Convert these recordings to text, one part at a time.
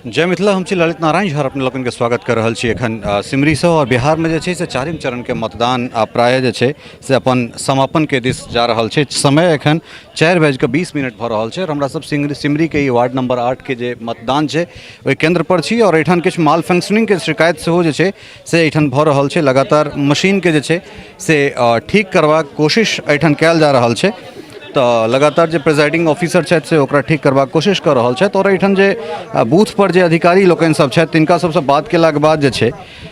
जय मिथिला, हम छी ललित नारायण झा, अपने लोकनिके स्वागत कर रहल छी एखन सिमरीसँ। आओर बिहारमे जे छै से चारिम चरणके मतदान प्रायः जे छै से अपन समापनके दिस जा रहल छै। समय एखन 4:20 भऽ रहल छै आओर हमरा सब सिमरीके ई वार्ड नंबर 8के जे मतदान छै ओहि केन्द्रपर छी। आओर एहिठाम किछु माल फंक्शनिंगके शिकायत सेहो जे छै से एहिठाम भऽ रहल छै। लगातार मशीनके जे छै से ठीक करबाक कोशिश एहिठाम कयल जा रहल छै, तऽ लगातार जे प्रिजाइडिंग ऑफिसर छथि से ओकरा ठीक करबाक कोशिश कऽ रहल छथि। आओर एहिठाम जे बूथपर जे अधिकारी लोकनि सब छथि तिनका सबसँ बात केलाके बाद जे छै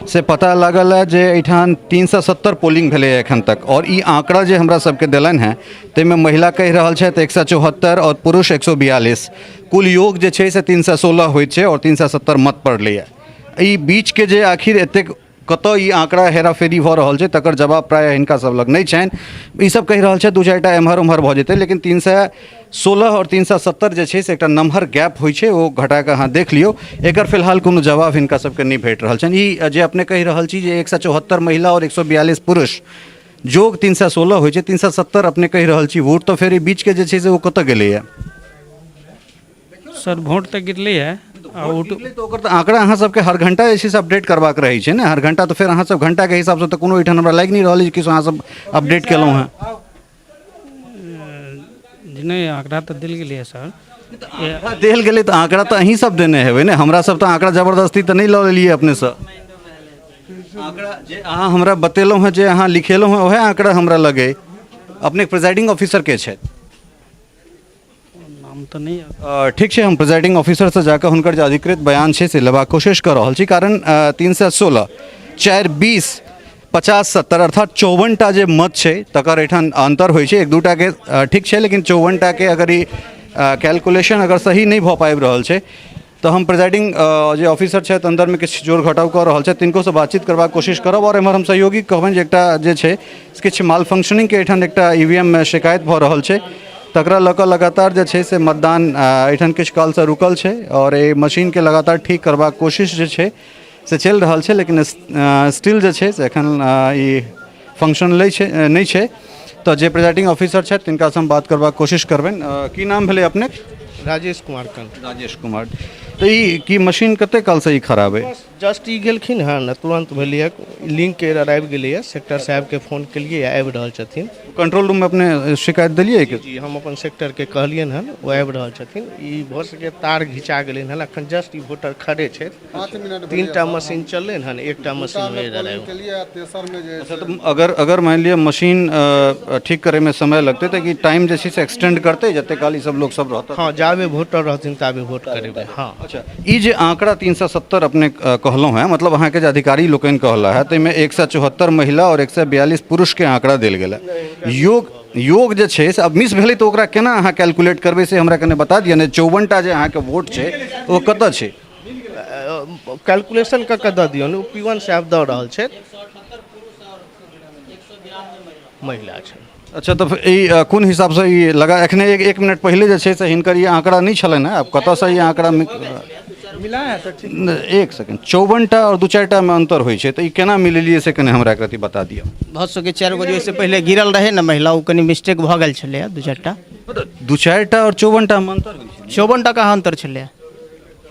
से पता लागल है जे एहिठाम 370 पोलिंग भेलैए एखन तक। आओर ई आंकड़ा जे हमरा सबके देलनि हेँ ताहिमे महिला कहि रहल छथि 174 आओर पुरुष 142, कुल योग जे छै से 316 होइत छै आओर 370 मत पड़लैए। ई बीचके जे आखिर एतेक कतऽ ई आंकड़ा हेराफेरी भऽ रहल छै तकर जवाब प्रायः हिनका सब लग नहि छनि। ई सब कहि रहल छथि 2-4टा एम्हर ओम्हर भऽ जेतै, लेकिन 316 आओर 370 जे छै से एकटा नम्हर गैप होइ छै, ओ घटा कऽ अहाँ देख लियौ। एकर फिलहाल कोनो जवाब हिनका सबके नहि भेट रहल छनि। ई जे अपने कहि रहल छी जे 174 महिला आओर 142 पुरुष जोग 316 होइ छै, 370 अपने कहि रहल छी वोट, तऽ फेर ई बीचके जे छै से ओ कतऽ गेलैए? सर, वोट तऽ गिरलैए आ वोट गिरलै तऽ ओकर तऽ आंकड़ा अहाँ सबके हर घंटा जे छै से अपडेट करबाक रहै छै ने हर घंटा, तऽ फेर अहाँ सब घंटाके हिसाबसँ तऽ कोनो एहिठाम हमरा लागि नहि रहल अछि कि अहाँ सब अपडेट केलहुँ हँ। जी नहि, आंकड़ा तऽ देल गेलैए सर। आंकड़ा देल गेलै तऽ आंकड़ा तऽ अहीं सब देने हेबै ने, हमरा सब तऽ आंकड़ा जबरदस्ती तऽ नहि लऽ लेलियै अपनेसँ। आंकड़ा जे अहाँ हमरा बतेलहुँ हँ, जे अहाँ लिखेलहुँ हँ, उएह आंकड़ा हमरा लग अइ। अपने प्रिजाइडिंग ऑफिसर के छथि? नाम तऽ नहि याद। ठीक छै, हम प्रिजाइडिंग ऑफिसरसँ जाकऽ हुनकर जे अधिकृत बयान छै से लेबाक कोशिश कऽ रहल छी, कारण 316, 4, 20, 50, 70 अर्थात 54टा जे मत छै तकर एहिठाम अन्तर होइ छै। एक दूटाके ठीक छै, लेकिन 54टाके अगर ई कैलकुलेशन अगर सही नहि भऽ पाबि रहल छै तऽ हम प्रिजाइडिंग जे ऑफिसर छथि, अन्दरमे किछु जोड़ घटाव कऽ रहल छथि, तिनको से बातचीत करबाक कोशिश करब। आओर एम्हर हम सहयोगी कहबनि जे एकटा जे छै किछु माल फंक्शनिंगके एहिठाम एकटा ई वी एम मे शिकायत भऽ रहल छै, तकरा लऽ कऽ लगातार जे छै से मतदान एहिठाम किछु कालसँ रुकल छै आओर एहि मशीनके लगातार ठीक करबाक कोशिश जे छै से चलि रहल छै, लेकिन स्टिल जे छै से एखन ई फंक्शन लै छै नहि छै। तऽ जे प्रिजाइडिंग ऑफिसर छथि तिनकासँ हम बात करबाक कोशिश करबनि। की नाम भेलै अपने? राजेश कुमार कंठ। राजेश कुमार, तऽ ई की मशीन कते कालसँ ई खराब अइ? बस जस्ट ई गेलखिन हँ ने तुरन्त भेलैए, लिंक एरर आबि गेलैए। सेक्टर साहेबके फोन केलियै, आबि रहल छथिन। कंट्रोल रूममे अपने शिकायत देलियै कि? जी, हम अपन सेक्टरके कहलियनि हन, ओ आबि रहल छथिन। ई भऽ सकैए तार घिचा गेलनि हन। एखन जस्ट ई वोटर खड़े छथि, 3टा मशीन चललै हन, एकटा मशीनमे एरर आबि। अच्छा, तऽ अगर अगर मानि लिअ मशीन ठीक करैमे समय लगतै तऽ की टाइम जे छै से एक्सटेंड करतै जते काल ई सब लोक सब रहतै? हँ, जाबे वोटर रहथिन ताबे वोट करेबै, हँ। अच्छा, ई जे आंकड़ा 370 अपने कहलहुँ हेँ, मतलब अहाँके जे अधिकारी लोकनि कहला है ताहिमे 174 महिला आओर 142 पुरुषके आंकड़ा देल गेल है। योग योग जे छै से अब मिस भेलै तऽ ओकरा केना अहाँ कैलकुलेट करबै से हमरा कने बता दिअ ने। 54टा जे अहाँके वोट छै ओ कतऽ छै? कैलकुलेशन कऽ कऽ दऽ दियौ ने, ओ पी वन साहेब दऽ रहल छथि, महिला छनि। अच्छा, तऽ ई कोन हिसाबसँ ई लगा? एखने एक एक मिनट पहिले जे छै से हिनकर ई आंकड़ा नहि छलनि हेँ, आब कतऽसँ ई आंकड़ा मिला है सर? ठीक। एक सेकेंड, 54टा आओर दू चारिटामे अन्तर होइ छै तऽ ई केना मिलेलियै से कने हमरा एक रत्ती बता दिअ। भऽ सकै चारि गो जे ओहिसँ पहिले गिरल रहै ने महिला, ओ कनि मिस्टेक भऽ गेल छलैए दू चारिटा। दू चारिटा आओर 54टामे अन्तर होइ छै? 54टा कहाँ अन्तर छलैए?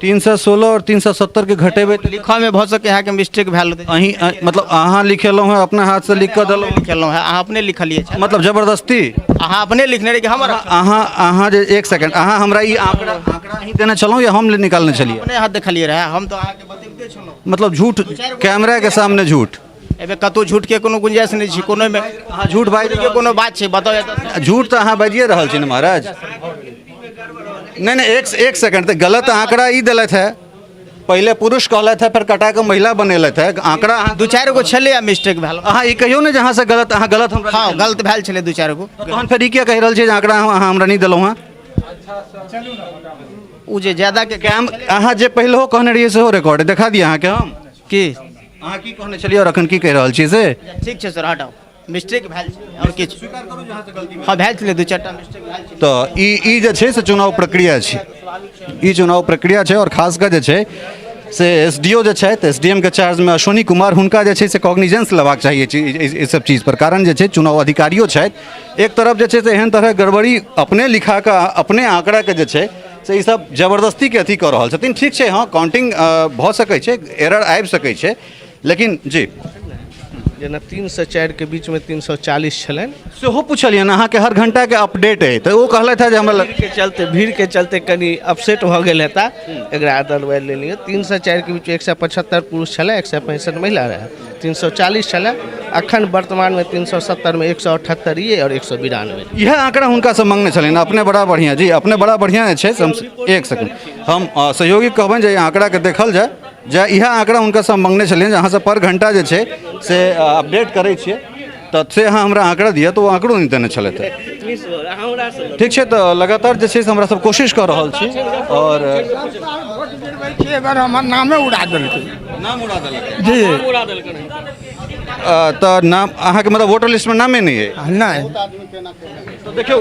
316 आओर 370 के घटेबै तऽ लिखऽमे भऽ सकै अहाँके मिस्टेक भेल हेतै। अहीं मतलब अहाँ लिखेलहुँ हेँ, अपना हाथसँ लिख कऽ देलहुँ? लिखेलहुँ हेँ, अहाँ अपने लिखलियै छल। मतलब जबरदस्ती? अहाँ अपने लिखने रही कि हमर? अहाँ अहाँ जे एक सेकंड, अहाँ हमरा ई आंकड़ा आंकड़ा अहीं देने छलहुँ या हम निकालने छलियै? अपने हाथ देखलियै रहए, हम तऽ अहाँके बतबिते छलहुँ। मतलब झूठ, कैमरा के सामने झूठ? एहिमे कतहु झूठके कोनो गुंजाइश नहि छै, कोनोमे अहाँ झूठ बाजि के कोनो बात छै बताउ एतऽ। झूठ तऽ अहाँ बाजिए रहल छी ने महाराज। नहि नहि, एक एक सेकंड, तऽ गलत आंकड़ा ई देलथि है, पहिले पुरुष कहलथि है, फेर कटा कऽ महिला बनेलथि है आंकड़ा। अहाँ दू चारि गो छलैए मिस्टेक भेल। अहाँ ई कहियौ ने जे अहाँसँ गलत, अहाँ गलत हमरा हँ, गलत भेल छलै दू चारि गो। तहन फेर ई किया कहि रहल छियै जे आंकड़ा अहाँ हमरा नहि देलहुँ हँ? ओ जे ज्यादाके कैम अहाँ जे पहिलहो कहने रहियै सेहो रिकॉर्ड देखा दिअ अहाँके हम। की अहाँ की कहने छलियै और अखन की कहि रहल छियै से? ठीक छै सर, हटाउ, मिस्टेक भेल छै आओर किछु। हँ, भेल छलै, दू चारिटा मिस्टेक भेल छलै। तऽ ई ई जे छै से चुनाव प्रक्रिया छै, ई चुनाव प्रक्रिया छै। आओर खास कऽ जे छै से एस डी ओ जे छथि, एस डी एम के चार्जमे अश्विनी कुमार, हुनका जे छै से कॉग्निजेंस लेबाक चाही एहि सब चीजपर, कारण जे छै चुनाव अधिकारियो छथि। एक तरफ जे छै से एहन तरहक गड़बड़ी अपने लिखा कऽ अपने आंकड़ाके जे छै से ईसभ जबरदस्तीके अथी कऽ रहल छथिन। ठीक छै, हँ, काउंटिंग भऽ सकै छै, एरर आबि सकै छै, लेकिन जी जेना 3 से 4के बीचमे 340 छलनि। सेहो पुछलियनि, अहाँके हर घंटाके अपडेट अइ, तऽ ओ कहलथि हे जे हमरा भीड़के चलते कनि अपसेट भऽ गेल हेता। एकरा अदरवाइज ले लियौ, 3 से 4के बीचमे 175 पुरुष छलै, 165 महिला रहै, 340 छलै। अखन वर्तमानमे 370मे 178 ये आओर 192। इएह आंकड़ा हुनकासँ मंगने छलनि। अपने बड़ा बढ़िआँ जी, अपने बड़ा बढ़िआँ जे छै से हम एक सेकंड, हम सहयोगी कहबनि जे ई आंकड़ाके देखल जाय जे इएह आंकड़ा हुनकासँ हम मंगने छलियनि जे अहाँसँ पर घंटा जे छै से अपडेट करै छियै, तऽ से अहाँ हमरा आंकड़ा दिअ, तऽ ओ आंकड़ो नहि देने छलथि। ठीक छै, तऽ लगातार जे छै से हमरा सब कोशिश कऽ रहल छी आओर वोट गिरबै छियै, अगर हमर नामे उड़ा देलकै। नाम उड़ा देलक? जी। तऽ नाम अहाँके मतलब वोटर लिस्टमे नामे नहि अइ? नहि। तऽ देखियौ,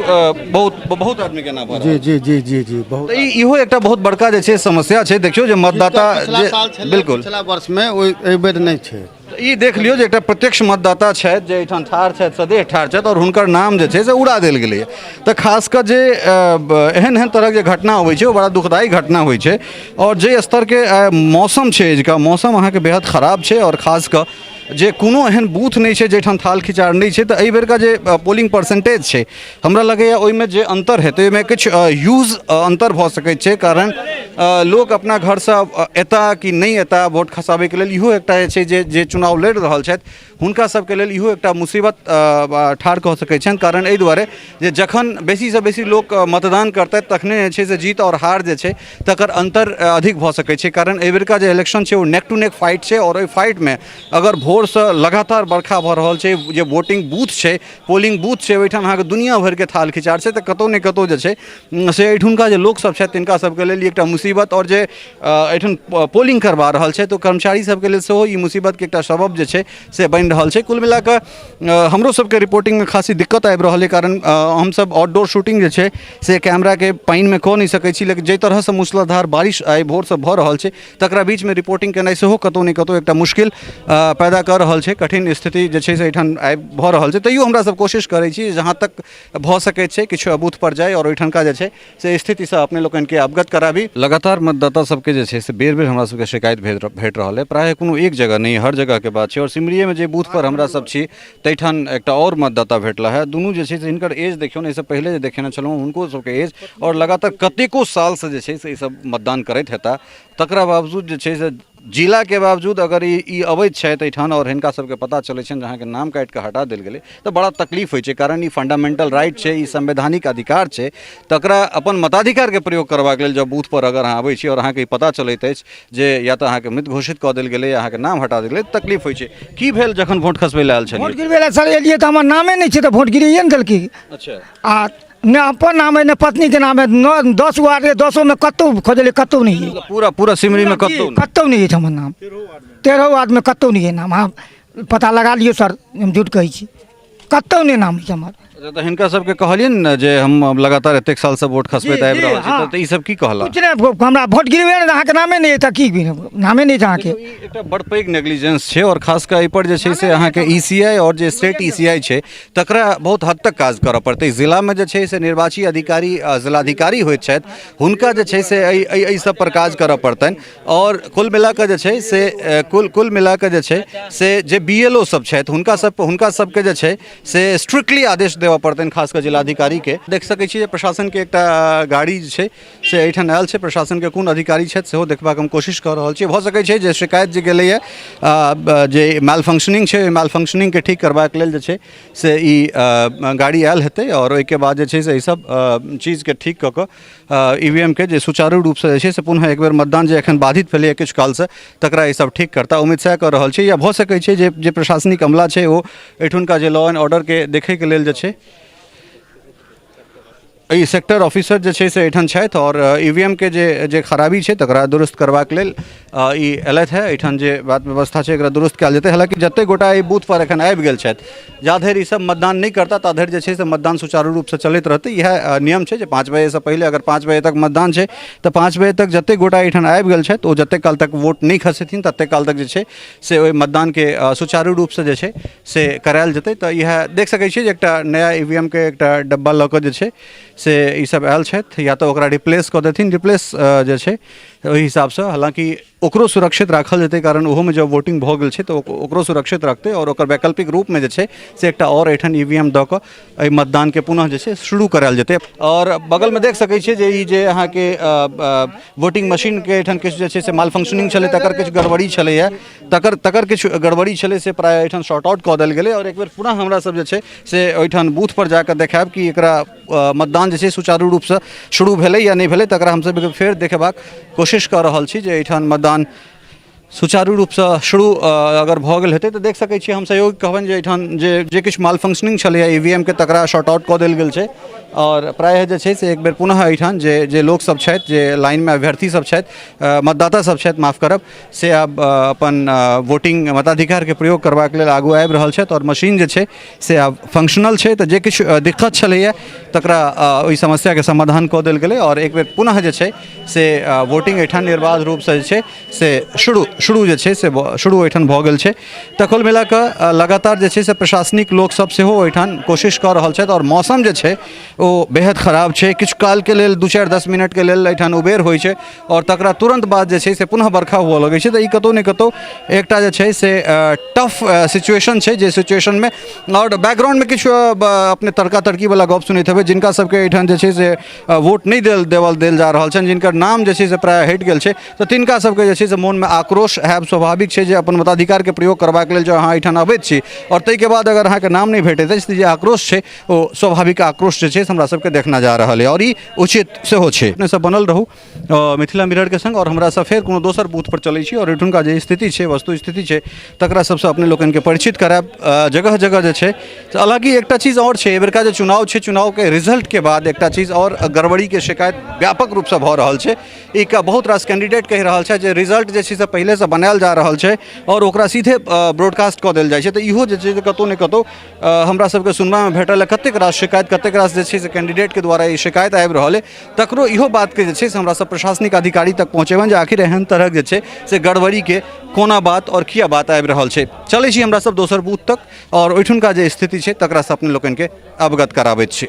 बहुत बहुत आदमीके नाम भऽ रहल। जी जी जी जी जी बहुत। तऽ इहो एकटा बहुत बड़का जे छै समस्या छै। देखियौ जे मतदाता पिछला जे साल छलै, पिछला वर्षमे, ओहि एहि बेर नहि छै। तऽ ई देख लियौ जे एकटा प्रत्यक्ष मतदाता छथि जे एहिठाम ठाढ़ छथि, सदैव ठाढ़ छथि, आओर हुनकर नाम जे छै से उड़ा देल गेलैए। तऽ खास कऽ जे एहन एहन तरहक जे घटना अबै छै, ओ बड़ा दुखदायी घटना होइ छै। आओर जे स्तरके मौसम छै, एहिका मौसम अहाँके बेहद खराब छै, आओर खास कऽ जे कोनो एहन बूथ नहि छै जाहिठाम थाल खिचाड़ नहि छै। तऽ एहि बेरका जे पोलिंग परसेंटेज छै, हमरा लगैए ओहिमे जे अन्तर हेतै, ओहिमे किछु ह्यूज अन्तर भऽ सकैत छै, कारण लोक अपना घरसँ एता कि नहि एता वोट खसाबैके लेल, इहो एकटा जे छै जे जे चुनाव लड़ि रहल छथि, हुनका सबके लेल इहो एकटा मुसीबत ठाढ़ कऽ सकैत छनि। कारण एहि दुआरे जे जखन बेसीसँ बेसी लोक मतदान करतथि, तखने जे छै से जीत आओर हार जे छै तकर अन्तर अधिक भऽ सकै छै, कारण एहिबेरका जे इलेक्शन छै ओ नेक टू नेक फाइट छै। आओर ओहि फाइटमे अगर भोरसँ लगातार बरखा भऽ रहल छै, जे वोटिंग बूथ छै, पोलिंग बूथ छै, ओहिठाम अहाँके दुनिया भरिके थाल खिचाड़ छै, तऽ कतहु ने कतहु जे छै से एहिठुनका जे लोकसभ छथि, तिनका सभके लेल ई एकटा मुसीबत, आओर जे एहिठाम पोलिंग करबा रहल छै, तऽ ओ कर्मचारी सभके लेल सेहो ई मुसीबतके एकटा सबब जे छै से बनि रहल छै। कुल मिलाकऽ हमरो सबके रिपोर्टिंगमे खासी दिक्कत आबि रहल अइ, कारण हमसब आउटडोर शूटिंग जे छै से कैमराके पानिमे कऽ नहि सकै छी, लेकिन जाहि तरहसँ मूसलाधार बारिश आइ भोरसँ भऽ रहल छै, तकरा बीचमे रिपोर्टिंग केनाइ सेहो कतहु ने कतहु एकटा मुश्किल पैदा कऽ रहल छै। कठिन स्थिति जे छै से एहिठाम आबि भऽ रहल छै। तैयो हमरा सब कोशिश करै छी, जहाँ तक भऽ सकैत छै, किछु बूथ पर जाइ आओर ओहिठामका जे छै से स्थितिसँ अपने लोकनिके अवगत कराबी। लगातार मतदाता सबके जे छै से बेर बेर हमरा सबके शिकायत भेट रहल अइ। प्रायः कोनो एक जगह नहि, हर जगहके बात छै। आओर सिमरिएमे जे बूथ पर हमरा सब छी, ताहिठाम एकटा आओर मतदाता भेटला है। दुनू जे छै से हिनकर एज देखियौ ने, एहिसँ पहिले जे देखेने छलहुँ हुनको सबके एज, आओर लगातार कतेको सालसँ जे छै से ई सब मतदान करैत हेता, तकरा बावजूद जे छै से जिलाके बावजूद अगर ई अबैत छथि एहिठाम आओर हिनका सबके पता चलै छनि जे अहाँके नाम काटि कऽ हटा देल गेलै, तऽ बड़ा तकलीफ होइ छै, कारण ई फंडामेंटल राइट छै, ई संवैधानिक अधिकार छै। तकरा अपन मताधिकारके प्रयोग करबाक लेल जब बूथपर अगर अहाँ अबै छी आओर अहाँके ई पता चलैत अछि जे या तऽ अहाँके मृत घोषित कऽ देल गेलै या अहाँके नाम हटा देल गेलै, तऽ तकलीफ होइ छै। की भेल जखन वोट खसबै लए आयल वोट छलियै? गिरबै लए सर एलियै तऽ हमर नामे नहि छै, तऽ वोट गिरैए ने देलकै। आ नहि अपन नाम है, नहि पत्नीके नाम है। नओ 10 वार्ड रहै, दसोमे कतहु खोजलियै, कतहु नहि है। पूरा पूरा सिमरीमे कतहु नहि? कतहु नहि अछि हमर नाम। 13 वार्डमे कतहु नहि है नाम। अहाँ पता लगा लियौ सर, हम झूठ कहै छी? कतहु नहि नाम अछि हमर। अच्छा, तऽ हिनका सबके कहलियनि ने जे हम लगातार एतेक सालसँ वोट खसबैत आबि रहल छी? तऽ ई सब की कहला? किछु नहि। हमरा वोट गिरबे नहि, अहाँके नामे नहि अछि तऽ की नामे नहि अछि अहाँके। ई एकटा बड़ पैघ नेग्लिजेंस छै, आओर खास कऽ एहिपर जे छै से अहाँके ईसीआई आओर जे स्टेट ईसीआई छै, तकरा बहुत हद तक काज करऽ पड़तै। जिलामे जे छै से निर्वाची अधिकारी, जिलाधिकारी होइत छथि, हुनका जे छै से एहि एहि एहि सब पर काज करऽ पड़तनि। आओर कुल मिला कऽ जे छै से कुल कुल मिला कऽ जे छै से जे बी एल ओ सब छथि, हुनका सबके जे छै से स्ट्रिक्टली आदेश देबऽ पड़तनि, खास कऽ जिलाधिकारीके। देख सकै छी जे प्रशासनके एकटा गाड़ी जे छै से एहिठाम आयल छै। प्रशासनके कोन अधिकारी छथि, सेहो देखबाक हम कोशिश कऽ रहल छी। भऽ सकै छै जे शिकायत जे गेलैए जे माल फंक्शनिंग छै, ओहि माल फंक्शनिंगके ठीक करबाक लेल जे छै से ई गाड़ी आयल हेतै, आओर ओहिके बाद जे छै से एहि सब चीजके ठीक कऽ कऽ ईवीएम के जे सुचारू रूपसँ जे छै से पुनः एक बेर मतदान जे एखन बाधित भेलैए किछु कालसँ, तकरा ई सब ठीक करता, उम्मीद सएह कऽ रहल छी। या भऽ सकै छै जे जे प्रशासनिक अमला छै, ओ एहिठुनका जे लॉ एंड ऑर्डरके देखैके लेल जे छै, एहि सेक्टर ऑफिसर जे छै से एहिठाम छथि, आओर ईवीएम के जे जे खराबी छै, तकरा दुरुस्त करबाक लेल ई एलथि हे। एहिठाम जे बात व्यवस्था छै, एकरा दुरुस्त कयल जेतै। हालाँकि जतेक गोटा एहि बूथ पर एखन आबि गेल छथि, जा धरि ई सब मतदान नहि करता, ता धरि जे छै से मतदान सुचारू रूपसँ चलैत रहतै। इएह नियम छै जे 5 बजेसँ पहिले, अगर 5 बजे तक मतदान छै, तऽ 5 बजे तक जतेक गोटा एहिठाम आबि गेल छथि, ओ जतेक काल तक वोट नहि खसेथिन, ततेक काल तक जे छै से ओहि मतदानके सुचारू रूपसँ जे छै से करायल जेतै। तऽ इएह देख सकै छियै जे एकटा नया ईवीएम के एकटा डब्बा लऽ कऽ जे छै से ईसब आयल छथि, या तऽ ओकरा रिप्लेस कऽ देथिन। रिप्लेस जे छै ओहि हिसाबसँ, हालाँकि ओकरो सुरक्षित राखल जेतै, कारण ओहोमे जब वोटिंग भऽ गेल छै तऽ ओकरो सुरक्षित रखतै आओर ओकर वैकल्पिक रूपमे जे छै से एकटा आओर एहिठाम ई वी एम दऽ कऽ एहि मतदानके पुनः जे छै शुरू करायल जेतै। आओर बगलमे देख सकै छियै जे ई जे अहाँके वोटिंग मशीनके एहिठाम किछु जे छै से माल फंक्शनिंग छलै, तकर किछु गड़बड़ी छलैए, तकर किछु गड़बड़ी छलै, से प्रायः एहिठाम शॉर्ट आउट कऽ देल गेलै। आओर एक बेर पुनः हमरा सब जे छै से ओहिठाम बूथपर जाकऽ देखायब कि एकरा मतदान जे छै सुचारू रूपसँ शुरू भेलै या नहि भेलै। तकरा हमसब फेर देखेबाक कोशिश कऽ रहल छी जे एहिठाम मतदान सुचारू रूपसँ शुरू अगर भऽ गेल हेतै तऽ देख सकै छियै। हम सहयोग कहबनि जे एहिठाम जे किछु माल फंक्शनिंग छलैए ई वी एम के, तकरा शॉर्ट आउट कऽ देल गेल छै। आओर प्रायः जे छै से एक बेर पुनः एहिठाम जे लोकसभ छथि, जे लाइनमे अभ्यर्थी सब छथि, मतदाता सब छथि, माफ करब, से आब अपन वोटिंग मताधिकारके प्रयोग करबाक लेल आगू आबि रहल छथि। आओर मशीन जे छै से आब फंक्शनल छै, तऽ जे किछु दिक्कत छलैए तकरा ओहि समस्याके समाधान कऽ देल गेलै। आओर एक बेर पुनः जे छै से वोटिंग एहिठाम निर्बाध रूपसँ जे छै से शुरू जे छै से शुरू एहिठाम भऽ गेल छै। तऽ कुल मिला कऽ लगातार जे छै से प्रशासनिक लोकसभ सेहो एहिठाम कोशिश कऽ रहल छथि। आओर मौसम जे छै ओ बेहद खराब छै। किछु कालके लेल 2, 4, 10 मिनटके लेल एहिठाम उबेर होइ छै आओर तकरा तुरन्त बाद जे छै से पुनः बरखा हुअ लगै छै। तऽ ई कतहु ने कतहु एकटा जे छै से टफ सिचुएशन छै, जे सिचुएशनमे आओर बैकग्राउंडमे किछु अपने तड़का तड़कीवला गप सुनैत हेबै। जिनका सबके एहिठाम जे छै से वोट नहि देल देवल देल जा रहल छनि, जिनकर नाम जे छै से प्रायः हटि गेल छै, तऽ तिनका सबके जे छै से मोनमे आक्रोश हैब स्वाभाविक छै, जे अपन मताधिकारके प्रयोग करबाक लेल जँ अहाँ एहिठाम अबैत छी आओर ताहिके बाद अगर अहाँके नाम नहि भेटैत अछि, तऽ जे आक्रोश छै ओ स्वाभाविक आक्रोश जे छै से हमरा सबके देखना जा रहल अइ आओर ई उचित सेहो छै। अपने सब बनल रहू मिथिला मिररके संग आओर हमरा सब फेर कोनो दोसर बूथ पर चलै छी आओर एहिठुनका जे स्थिति छै, वस्तु स्थिति छै, तकरा सबसँ अपने लोकनिके परिचित करायब। जगह जगह जे छै, हालाँकि एकटा चीज आओर छै, एहिबेरका जे चुनाव छै, चुनावके रिजल्टके बाद एकटा चीज आओर गड़बड़ीके शिकायत व्यापक रूपसँ भऽ रहल छै। एक बहुत रास कैंडिडेट कहि रहल छथि जे रिजल्ट जे छै से पहिलेसँ बनायल जा रहल छै आओर ओकरा सीधे ब्रॉडकास्ट कऽ देल जाइ छै। तऽ इहो जे छै से कतहु ने कतहु हमरा सबके सुनबामे भेटल कतेक रास शिकायत, कतेक रास जे छै से कैंडिडेटके द्वारा ई शिकायत आबि रहल अइ। तकरो इहो बातके जे छै से हमरा सब प्रशासनिक अधिकारी तक पहुँचेबनि जे आखिर एहन तरहक जे छै से गड़बड़ीके कोना बात आओर किया बात आबि रहल छै। चलै छी हमरा सब दोसर बूथ तक आओर ओहिठुनका जे स्थिति छै तकरासँ अपने लोकनिके अवगत कराबैत छी।